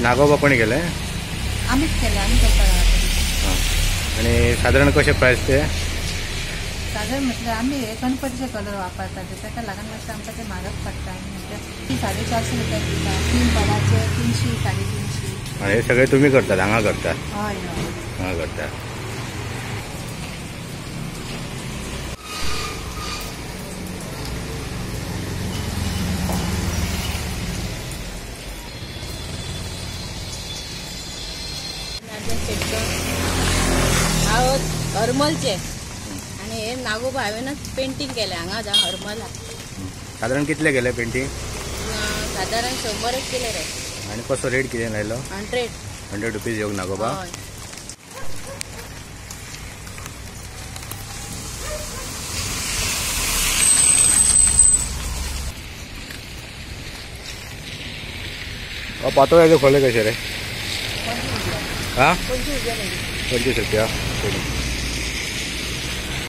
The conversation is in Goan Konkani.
नागोबा कोणी केले? आमीच केले, आमी करता. आनी साधारण कशें प्रायस ते? साधारण म्हटल्यार आमी हे गणपतीचे कलर वापरतात, ताका लागून मातशें आमकां ते म्हारग पडटा. म्हणजे 450 रुपया दिता, 3 वडाचे 300 350. हे सगळे तुम्ही करतात हांगा करता? हय हय, हांगा करता. हांव हरमलचे आनी हे नागोबा हांवेनच पेंटींग केलें हांगा हरमला. साधारण कितले केले पेंटींग? साधारण 100 केले रे. आनी कसो रेट कितें लायलो? 100. 100 रुपीज एक नागोबा. पातोळ्याचे खोले कशे रे? हा, 25 रुपया.